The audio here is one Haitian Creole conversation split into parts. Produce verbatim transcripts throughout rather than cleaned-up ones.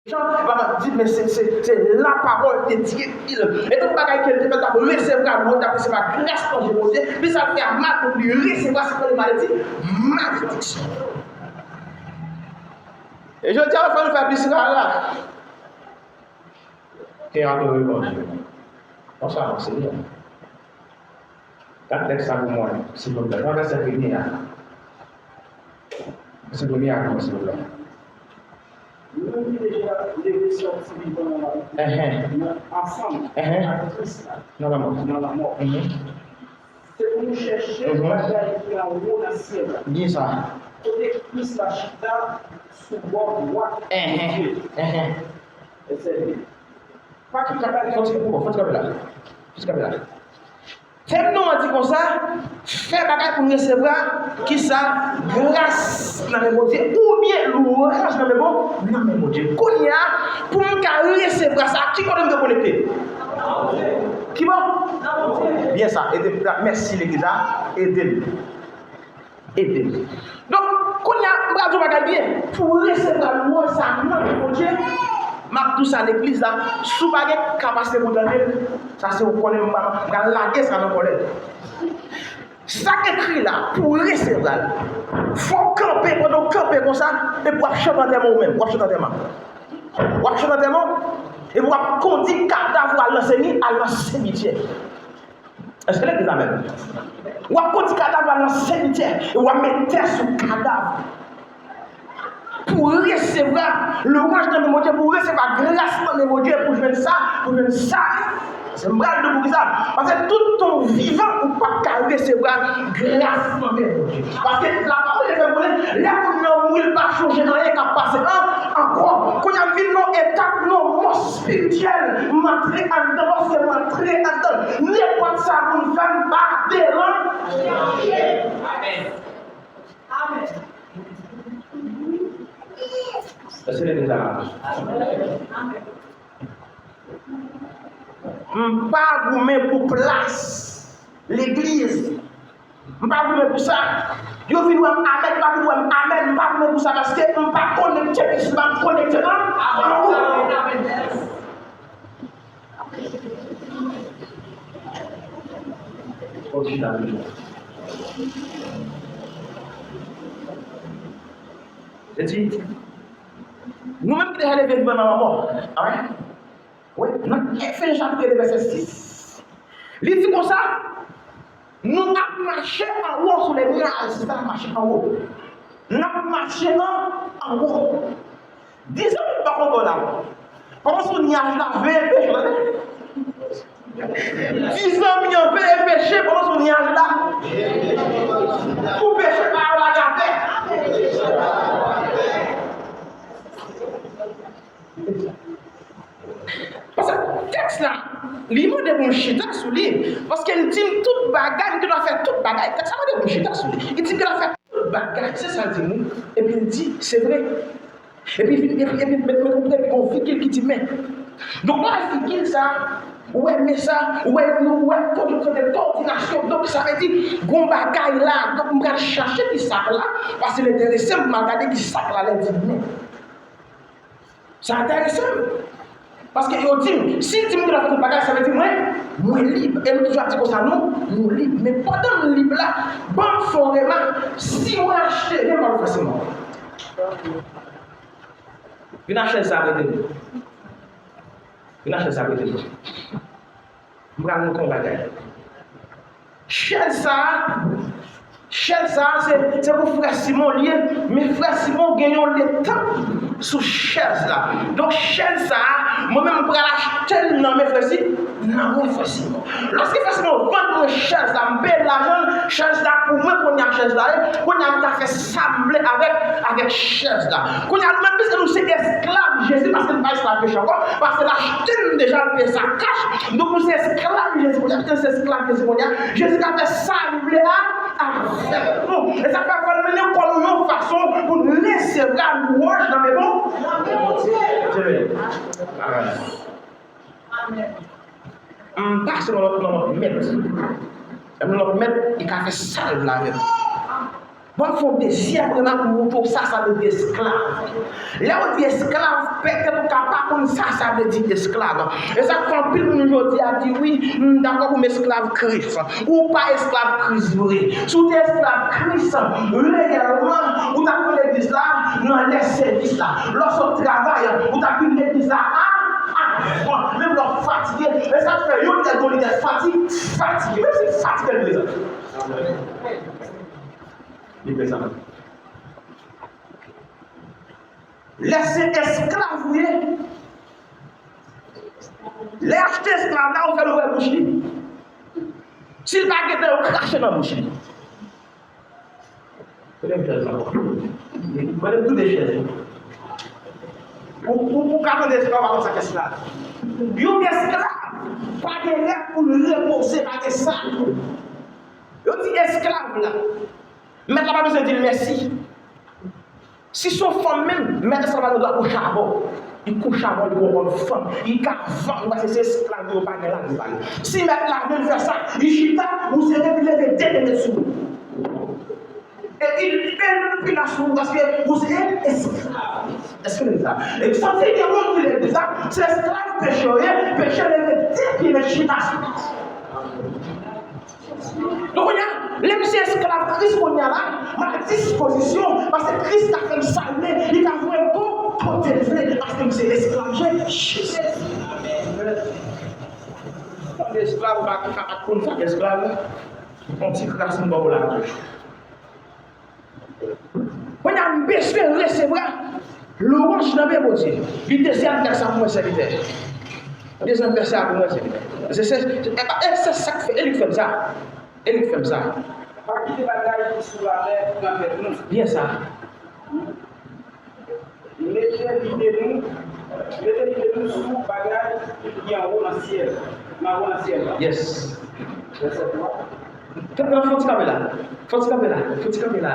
Jan, papa di, men se, se, se lapawòl de Dye il. E tout bagay ke l te fè, t ap resevwa lwanj, t ap resevwa gras nan je Bondye, men sa l fè a mal pou li resevwa, se konn li maledi, malediksyon. E jodi a, fò nou fè plis rara. Ke adore Bondye. Konsa, non, Senyè. Gad tèks sa pou mwen, silvouplè. Pran vèsè premye a. Vèsè premye a pou mwen, silvouplè. Nou menm ki deja leve sòti vivan nan lanmò, Enhen. Nan, ansanm Enhen. Ak Kris la, Nan lanmò. Nan lanmò. Mhm. Se pou nou chèche Mhm. Bagay ki anwo nan syèl la. Byen sa. Kote Kris la chita sou bò dwat Enhen. Bondye. Enhen. Vèsè de. Fò ti kanpe la. Fò ti kanpe la. Tèm nou an di konsa, fè bagay pou n resevwa, kisa? Gras nan men Bondye, oubyen lwanj nan men Bon-, nan men Bondye. Kounye a, pou m ka resevwa sa, ki kote m dwe konekte? Ki bò? Byen sa, ede m. Mèsi legliz la, ede m. Ede m. Donk, kounye a, m pral di w bagay byen. Pou w resevwa lwanj sa nan men Bondye, m ap di w sa legliz la, si w pa gen kapasite pou w tande l, sa se ou konnen m pa, m pral lage sa nan kòlèt. Sa k ekri la, pou w resevwa l, fò w kanpe, pandan w kanpe konsa, epi w ap chante antèman ou menm, w ap chante antèman. W ap chante antèman, epi w ap kondi kadav ou al nan semi-, al nan simityè. Èske legliz la menm? W ap kondi kadav la nan simityè e w ap met tè sou kadav. Pou resevwa lwanj nan men Bondye, pou resevwa gras nan men Bondye, pou jwenn sa, pou jwenn sali. Se m pral di w poukisa. Paske tout tan w vivan, ou p ap ka resevwa gras nan men Bondye. Paske lapawòl de Dye fè konnen, lè moun nan mouri, l pa chonje anyen k ap pase an, ankò. Kounye a m vin nan etap nan mò espirityèl. M antre anndan, paske m antre anndan. Nenpòt sa moun fè m pa deranje. Amèn. Amèn. Èske legliz la? M pa goumen pou plas legliz. M pa goumen pou sa. Yo vin wè m amèn, yo pa vin wè m amèn, m pa goumen pou sa paske m pa konekte, plis m pa konekte an, an ou. Fò w chita toujou. Se di, nou menm ki deja leve vivan nan lanmò. Amèn. Wi, nan Efezen chapit de vèsè sis, li di konsa, nou ap mache anwo sou lè nyaj, se sa n ap mache anwo. N ap mache an, anwo. Di zanmi w pa konprann la. Pandan sou nyaj la, veye peche, tande. Di zanmi an, veye peche pandan sou nyaj la. Pou peche pa al atè. Paske tèks la, li mande pou m chita sou li, paske l di m tout bagay, m te dwe fè tout bagay. Tèks la mande pou m chita sou li. Li di m te dwe fè tout bagay. Se sa l di m, wi. Epi l di, se vre. Epi, epi, epi, met, met, met, met yon vigil ki di, men. Donk, la vigil sa, ou wè, men sa, ou wè, ou wè, kòdinasyon. Donk, sa vle di, gon bagay la. Donk, m pral chache ki sa k la, paske l enterese m, m al gade ki sa k la, lè l di, men. Sa enterese m. Paske yo di m, si l di m m dwe fè tout bagay, sa vle di mwen, mwen lib. E m toujou ap di konsa, non, nou lib. Men pandan m lib la, ban m fè yon remak, si mwen achte, vin pa fòseman. Vin achte sa prete m. Vin achte sa prete m. M pral montre yon bagay. Chèz sa a, chèz sa a, se, se pou frè Simon li ye, men frè Simon gen yon letanp sou chèz la. Donk, chèz sa a, mwen menm, m pral achte l nan men frè Si-, nan men frè Simon. Lòske frè Simon vann mwen chèz la, m peye l lajan l, chèz la pou mwen, kounye a chèz la ye, kounye a m ka fè sa m vle avèk, avèk chèz la. Kounye a nou menm, piske nou se esklav Jezi, paske n pa esklav peche ankò, paske l achte n deja, l peye sa kach. Donk nou se esklav Jezi kounye a, piske nou se esklav Jezi kounye a, Jezi ka fè sa l vle a, avèk nou. E sa k fè fò n mennen kò nou yon fason pou n resevwa lwanj nan men Bon-, nan men Bondye. Amèn. M pase nan lòt, nan lòt mèt. Nan lòt mèt, li ka fè sa l vle avè m. Mwen fè yon dezyèm remak pou montre w sa sa vle di esklav. Lè yo di esklav, petèt ou ka pa konn sa sa vle di esklav. E sa k fè anpil moun jodi a di, wi, m dakò pou m esklav Kris. Ou pa esklav Kris vre. Si w te esklav Kris reyèlman, ou t ap nan legliz la nan lè sèvis la. Lè w sot travay, ou t ap vin legliz la a, a, menm lè w fatige. E sa k fè youn lè gon lidè fatig, fatige. Menm si fatige l prezan. Li prezan. Lè se esklav ou ye, lè achte esklav la, ou fè l ouvè bouch li. Si l pa gentan, yo krache nan bouch li. Kote m chèz la? Kote m toude chèz la? Ou, ou, ou ka tande esklav pa konn sa k esklav. Yon esklav pa gen lè pou l repoze, pa gen sa. Yo di esklav la. Mèt la pa bezwen di l mèsi. Si se yon fanm menm, mèt esklav la gen dwa kouche avè w. Li kouche avè w, li pran w kòm fanm. Li ka vann ou paske se esklav yo pa gen lavi pa yo. Si mèt la vle l fè sa, li chita, ou se depi leve de de mèt sou ou. E li, li, li pina sou ou paske ou se esklav. Èske nou sa? E santi gen moun ki leve sa, se esklav peche yo ye, peche leve de pye mèt chita sou ou. Donk, kounye a, lè m se esklav Kris kounye a la, m a dispozisyon, paske Kris ka fè m sa l vle, li ka voye m pou kote l vle, paske m se esklav Jezi. Kòm esklav, ou pa ka pa konn sa k esklav, yon ti kras m ba w la toujou. Kounye a, m bezwen resevwa lwanj nan men Bondye. Li dezyèm tèks la pou mwen, sèvitè. Dezyèm tèks la pou mwen, sèvitè. Se, se, se, e, e, se sa k fè, e li k fè m sa. E li k fè m sa. Pa kite bagay ki sou latè pran tèt nou. Byen sa. Mete lide nou, mete lide nou sou bagay ki anwo nan syèl, nan anwo nan syèl la. Yes. Vèsè twa. Fè, fè, fè yon ti kanpe la. Fè yon ti kanpe la. Fè yon ti kanpe la.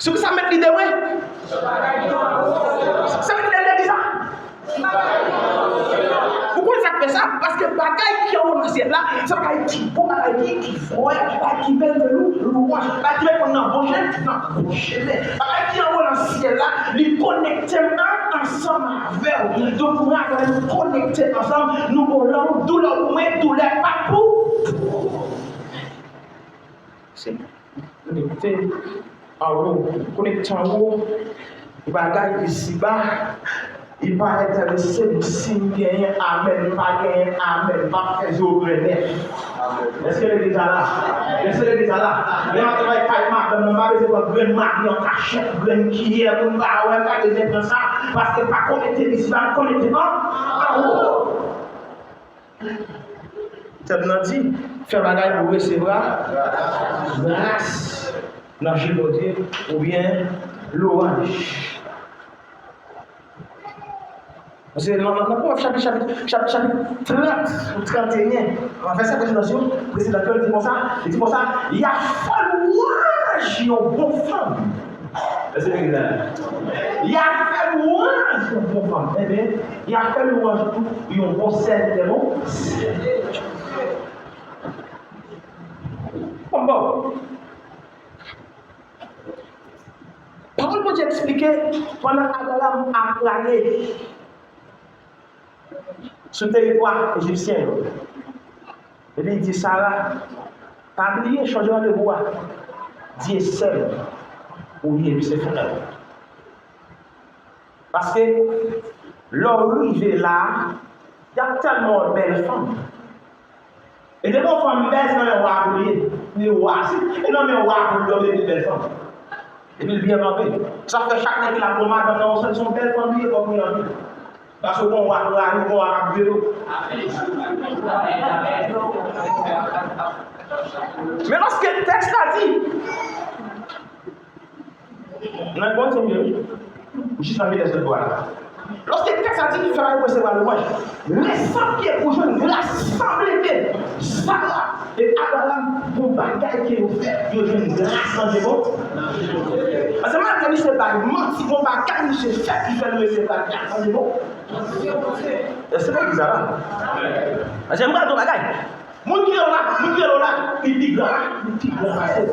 Sou ki sa met lide w? Sa met lide legliz la. Ou konn sa k fè sa? Paske bagay ki anwo nan syèl la, se bagay ki bon, bagay ki, ki fre, bagay ki bèl de lou, lwanj, bagay ki met moun nan bon jan, nan bon chemen. Bagay ki anwo nan syèl la, li konekte m an, ansanm avè w. Donk, mwen avè w, nou konekte ansanm, nou gon lanmou, doulè pou mwen, doulè pa pou. Se konekte anwo, konekte anwo, bagay isiba, li pa enterese m si m genyen amèn, m pa genyen amèn, m ap fè zye ouvè nèt. Èske legliz la la? Èske legliz la la? Lè m ap travay kay madanm nan, m pa bezwen pran grenn magi an kachèt, grenn kiyè pou m pa wè, m pa bezwen pran sa, paske m pa konekte isiba, m konekte an, anwo. Tèm nan di, fè bagay pou resevwa gras nan je Bondye oubyen lwanj. Paske nan, nan, nan Pwovèb chapit, chapit, chapit, chapit trant ou tranteyen, nan vèsè presedan yo, presedan yo, li di konsa, li di konsa, y ap fè lwanj yon bon fanm. Èske legliz la? Y ap fè lwanj yon bon fanm. Enben, y ap fè lwanj tou yon bon sèvitè, non? Bon, bon. Pawòl Bondye eksplike pandan Abraram ap prale sou teritwa ejipsyen yo. Epi li di Sara, pa bliye, chonje randevou a. Dye sèl ou ye, epi se fidèl. Paske, lè w rive la, y ap tèlman wè w bèl fanm. E depi yon fanm bèl, se nan men wa pou li ye. Li wa, si, e nan men wa pou li, yo mete bèl fanm. Epi l byen kanpe. Sa fè chak nèg ki la pou madanm nan, se yon bèl fanm li ye, fòk li anvi. Paske w gon wa pou rayi, w gon wa k ap veye w. Men lòske tèks la di, nan bon Bondye, wi. Jis nan fidèl sèl vwa la. Lòske tèks la di, fè bagay pou resevwa lwanj. Resanble pou jwenn gras, sanble ke Sara e Abraram, gon bagay ke yo fè, yo jwenn gras nan je Bondye. Paske malgre misye bay manti, gon bagay misye fè ki fè nou resevwa gras nan je Bondye. Èske legliz la la? Paske m pral di w bagay. Moun ki rele w la, moun ki rele w la, li pi gran, li pi gran pase w.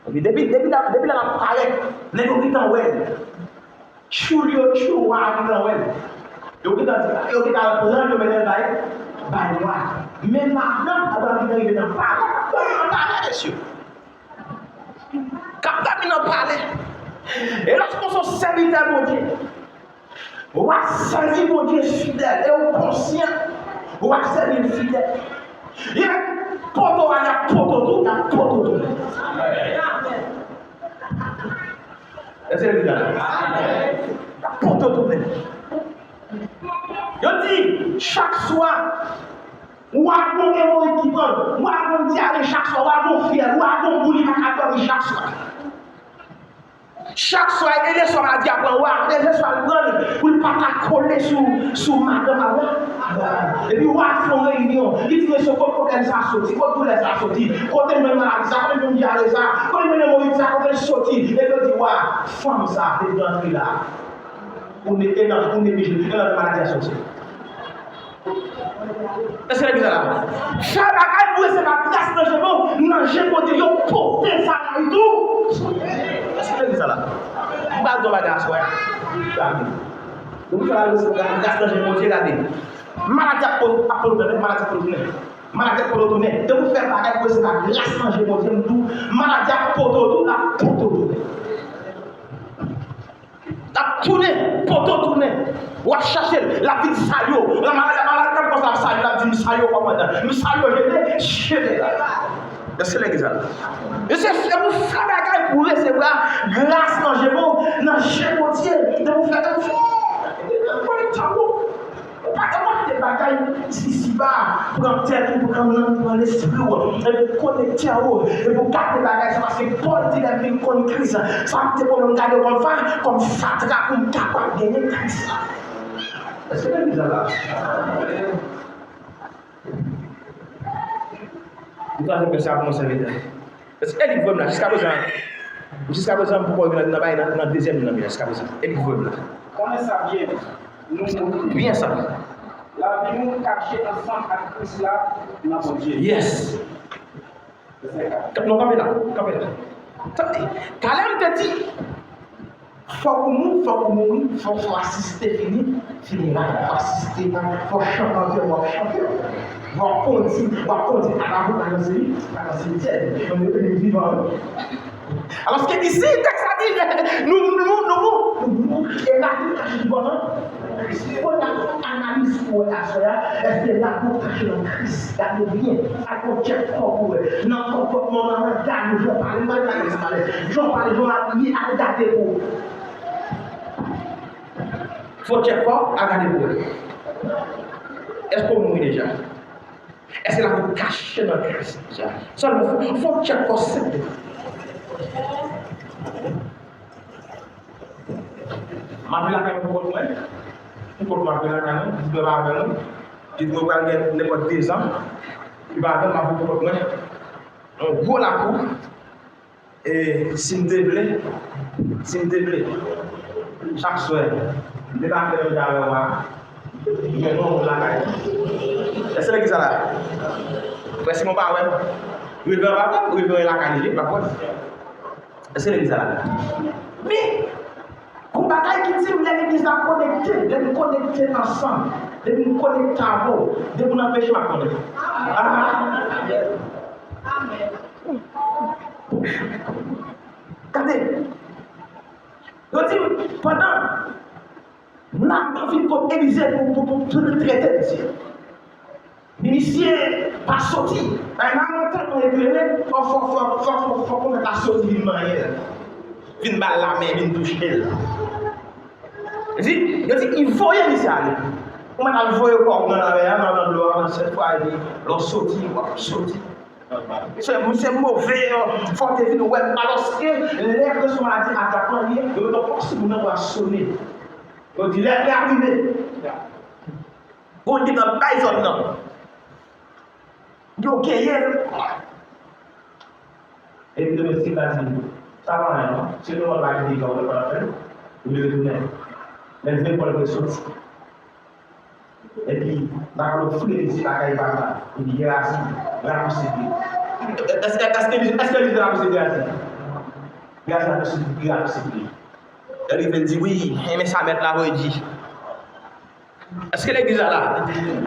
Epi depi, depi la, depi la l ap parèt, nèg yo gentan wè l. Tchoul yo tchoul, wa a gentan wè l. Yo gentan di, yo gentan al pran l, yo mennen l bay, bay wa a. Men madanm ap gentan rive nan palè, ap dòmi nan palè, mesye. K ap dòmi nan palè. E lòske w se yon sèvitè Bondye, w ap sèvi Bondye fidèl, e w konsyan w ap sèvi l fidèl. Li mèt poto a, y ap poto tou, y ap poto tou. Èske legliz la la? Y ap poto tou nèt. Yo di, chak swa, w a gon emorid ki pran l, w a gon dyare chak swa, w a gon fyèv, w a gon boul, li pa ka dòmi chak swa. Chak swa, e lè swa maladi a pran wa, e lè swa l pran l, pou l pa ta kole sou, sou madanm a wa. Epi wa a fè yon reyinyon, li di, mesye, kot pwoblèm sa a soti, kot doulè sa a soti, kote m jwenn maladi sa, kote m jwenn dyare sa, kote m jwenn emorid sa, kote l soti? Epi yo di, wa, fanm sa a te rantre la. Ou ne, e nan, ou neglije, e nan maladi a soti. Èske legliz la la? Fè bagay pou resevwa gras nan je Bondye, nan je Bondye, yo pote sa la tou. Èske legliz la la? M pral di yon bagay aswè a. Gade. Depi fè bagay pou resevwa gras nan je Bondye, gade. Maladi ap poto, ap poto tounen, maladi ap poto tounen. Maladi ap poto tounen. Depi fè bagay pou resevwa gras nan je Bondye, m di w, maladi ap poto tou, l ap poto tounen. L ap tounen, poto tounen. W ap chache l, l ap vin salye w. Lè malad, lè malad t ap konsa, l ap salye w, l ap di, "M salye w, kòmandan. M salye w, jene, jene la." Èske legliz la? Mesye, se pou fè bagay pou resevwa gras nan je Bondye, nan je Bondye. Se pou fè, se pou fè. Konekte w. Ou pa ka gade bagay isi, isiba, pran tèt ou, pran nanm, pran lespri w, epi konekte anwo, epi w gade bagay sa, paske Pòl di, lè m vin konn Kris, sa m te konn gade kòm fa-, kòm fatra pou m kapab genyen Kris la. Èske legliz la la? Ou ka fè sa pou mwen, sèvitè. Paske e li k voye m la, jiskaprezan, jiskaprezan, m poko rive nan, nan, nan, nan dezyèm nan, jiskaprezan. E li k voye m la. Konnen sa byen, nou mouri. Byen sa. Lavi nou kache ansanm ak Kris la nan Bondye. Yes. Vèsè kat. Non, kanpe la, kanpe la. Tande, talè m te di, fòk ou mou-, fòk ou mouri, fòk, fòk w asiste fini, fineray, fòk w asiste, fòk w chante anvè, w ap chante. W ap kondi, w ap kondi kadav ou pa nan simi-, pa nan simityè. Yo mete nou vivan, wi. Alòske isi, tèks la di, nou, nou, nou, nou, nou, e lavi nou kache ki bò, non? Kris. Kounye a, analiz pou wè aswè a, èske lavi w kache nan Kris? Gade byen, al fè yon tchèk kò pou wè. Nan konpòtman w, nan langaj ou, jan w pale, m pa pale sa pale. Jan w pale, jan w abiye, al gade pou wè. Fò tchèk kò, al gade pou wè. Èske w mouri deja? Èske lavi w kache nan Kris deja? Sèlman, fò, fò tchèk kò senp. M ap vin lakay mwen pou kont mwen. Pou kont mwen, m ap vin lakay mwen. Di mwen pa avè mwen. Di mwen pral gen nenpòt dezan. Li pa avè m, m ap vin pou kont mwen. Yon gwo lakou. E si m te vle, si m te vle, chak swè, m te ka fè menm jan avè w a, m gen yon moun lakay. Èske legliz la la? Frè Simon pa wè m. Revè pa wè m, revè lakay li, li pa wè m. Èske legliz la la? Men, gon bagay ki di m lè legliz la konekte, lè nou konekte ansanm, lè nou konekte avè w, depi w nan peche, w ap konekte. Ah! Gade, yo di m, pandan Natan vin kot Elize pou, pou, pou, pou l trete misye. Misye pa soti. Ay, nan yon tan mwen eklere, fò, fò, fò, fò, fò, fò pwofèt la soti vin manyen l. Vin ba l lamen, vin touche l. Yo di, yo di, li voye misye ale. Ou mèt al voye kò w nan lanmè a, nan, nan dlo a, nan sèt fwa, epi lè w soti, w ap soti. Se, se move, fò w te vin wè m. Alòske, lè presyon maladi a t ap pran li, yo mete yon pòs sou moun nan pou asone. Yo di, lè, lè ap rive. Bon, li gentan bay zòd nan. Yo genyen l. Epi domestik la di, "Sa pa anyen non. Se nou menm la ki te gen w pandan fè l. Ou dwe retounen." Lè l vin pran l pou l soti. Epi, Makalo foule li se lakay papa. Epi, Gerasi rapouse pye. Èske, èske, èske li rapouse Gerasi? Gras la, nou sipli, gras nou sipli. Lè rive, l di, wi, e men sa mèt la voye di. Èske legliz la la?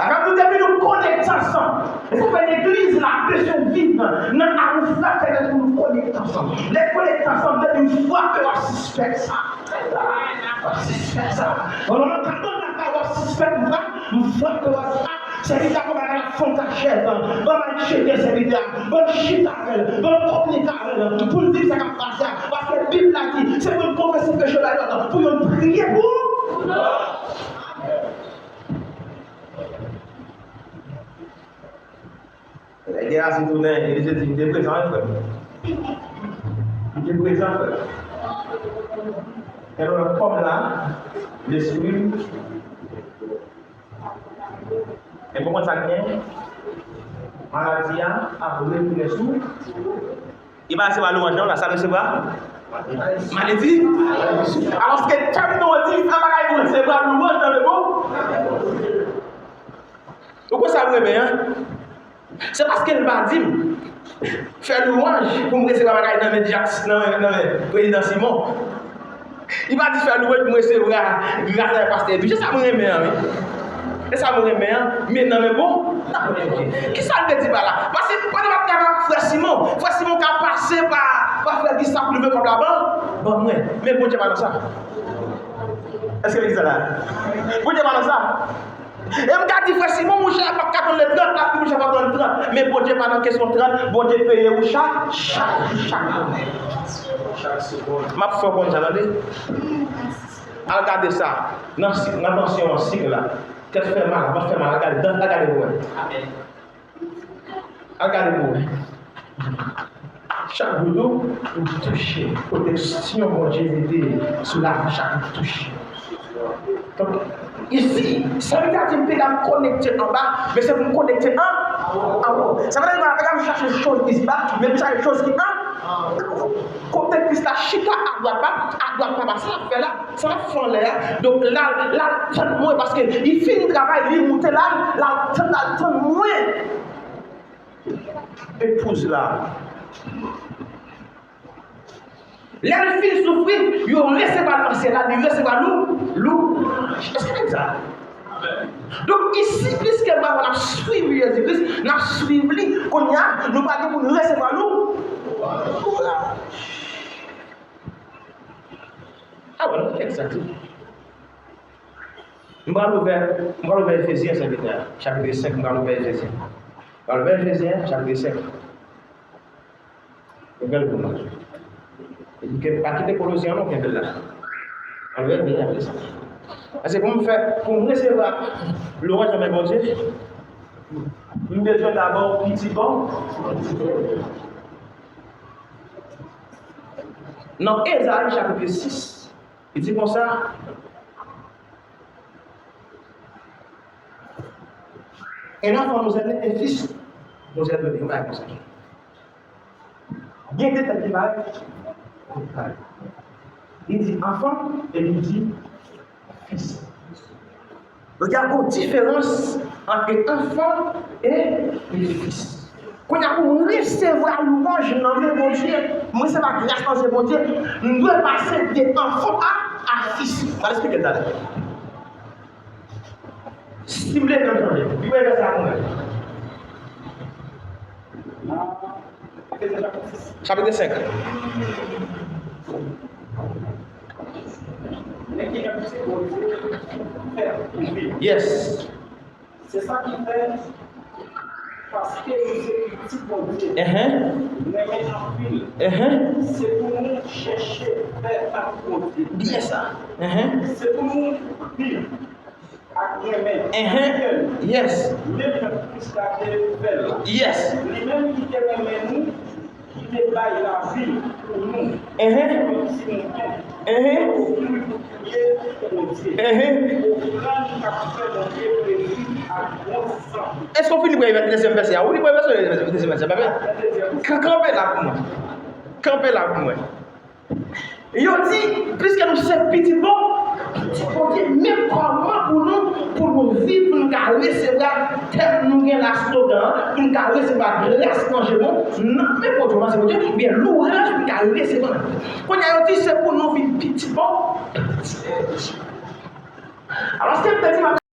Avèk nou, depi nou konekte ansanm, e sa fè legliz la bezwen viv nan amour fraternel pou nou konekte ansanm. Lè konekte ansanm, depi m frape, w ap sispèk sa. W ap sispèk sa. Pandan m ap pale, w ap sispèk m frape, w ap frape, w ap frape. Sèvitè a kòmanse ap fè yon kachèt, ban m al tcheke sèvitè a, ban m chita avè l, ban m kominike avè l, pou l di m sa k ap pase a, paske Bib la di, se pou n konfese peche ba lòt, pou youn priye pou lòt. Lè gen asin tounen, Elize di, m te prezan, wi, frè m. M te prezan, frè m. Gen lòt kòm la, lespri m, men pou konn sa k gen, maladi a ap retounen sou. Li pa resevwa lwanj, non, la, sa l resevwa? Maledi. Alòske tèm nou an di, se pa bagay pou resevwa lwanj nan men bon. Ou konn sa m renmen an? Se paske l pa di m, fè lwanj pou m resevwa bagay nan men Jackson, nan men, nan men Prezidan Simon. Li pa di fè lwanj pou m resevwa gras avèk pastè Epi. Se sa m renmen an, wi. Se sa m renmen an, men nan men bon, nan men bon Dye. Kisa l te di pa la? Paske pandan m ap travay ak frè Simon, frè Simon ka pase pa, pa frè Gustave pou leve kòb la ban, ban mwen. Men Bondye pa nan sa. Èske legliz la la? Bondye pa nan sa. E m ka di frè Simon, mouche a p ap ka tann lè trant, l ap di mouche a p ap tann trant. Men Bondye pa nan kesyon trant, Bondye peye ou chak, chak, chak moman. M ap fè w konn sa, tande. Al gade sa. Nan sik, nan tansyon an, sik la. Tèt fè mal, vant fè mal, al gade, al gade pou wè. Al gade pou wè. Chak gout dlo ou touche, pwoteksyon Bondye mete sou lavi chak moun touche. Donk, isi, sa vle di m te ka konekte anba, men se pou m konekte an, anwo. Sa vle di m pa ka m chache choz isi ba, men m chache choz ki an, anwo. Kote Kris la chita adwat pa, adwat pa, sa l ap fè la, sa l ap fè anlè a. Donk, l al, l al tann mwen, paske li fin travay, li moute la, l al tann, l al tann mwen. Epouz la. Lè l fin soufri, yo resevwa l nan syèl la, li resevwa lou, lou. Èske n sa? Donk, isi, pliske m ap swiv Jezi Kris, n ap swiv li, kounye a, nou pa gen pou n resevwa lou. Ah, wè, non, tèks la di. M pral ouvè, m pral ouvè Efezyen, sèvitè, chapit senk, m pral ouvè Efezyen. M pral ouvè Efezyen, chapit senk. Ouvè l pou mwen. Epi ke, pa kite Kolosyen an non, kenbe l la. M pral ouvè Efezyen apre sa. Paske pou m fè, pou m resevwa lwanj nan men Bondye, m bezwen dabò piti bon. Nan Ezayi chapit sis, Li di konsa, un enfant nous est né, un fils nous est donné. Yon bagay konsa. Gen de tèt ki parèt. Li di enfant e li di fils. Donk, y a une différence entre enfant et fils. Kounye a, pou m resevwa lwanj nan men Bondye, m resevwa gras nan men Bondye, m dwe pase de enfant a, a fils. M pral eksplike l talè. Si m leve m tande, li premye vèsè a pou mwen. Chapit senk. Yes. Se sa ki fè, paske nou se pitit Bondye, Ehn. Nou renmen anpil, Ehn. Se pou nou chèche fè vòlonte Bondye. Yes, sir. Ehn. Se pou nou viv ak renmen Ehn. Kè l. Yes. Menm jan Kris la te fè l la. Yes. Li menm ki te renmen nou, ki te bay lavi l pou nou, Ehn. Kòm ti mouton, Ehn. Ofri pou Bondye, Ehn. Ofrann k ap fè Bondye plezi ak bon san. Èske w fini premye vèsè, dezyèm vèsè a? Ou li premye vèsè, dezyèm vèsè, pa vre? Kan-, kanpe la pou mwen. Kanpe la pou mwen. Yo di, piske nou se pitit bon, pitit Bondye, men kòman pou nou, pou nou Viv pou nou ka resevwa tèm nou gen la, slogan an, pou nou ka resevwa gras manje bon nan men Bondye, manje Bondye, oubyen louraj pou nou ka resevwa. Kounye a, yo di se pou nou vin pitit bon. Alòske m te di,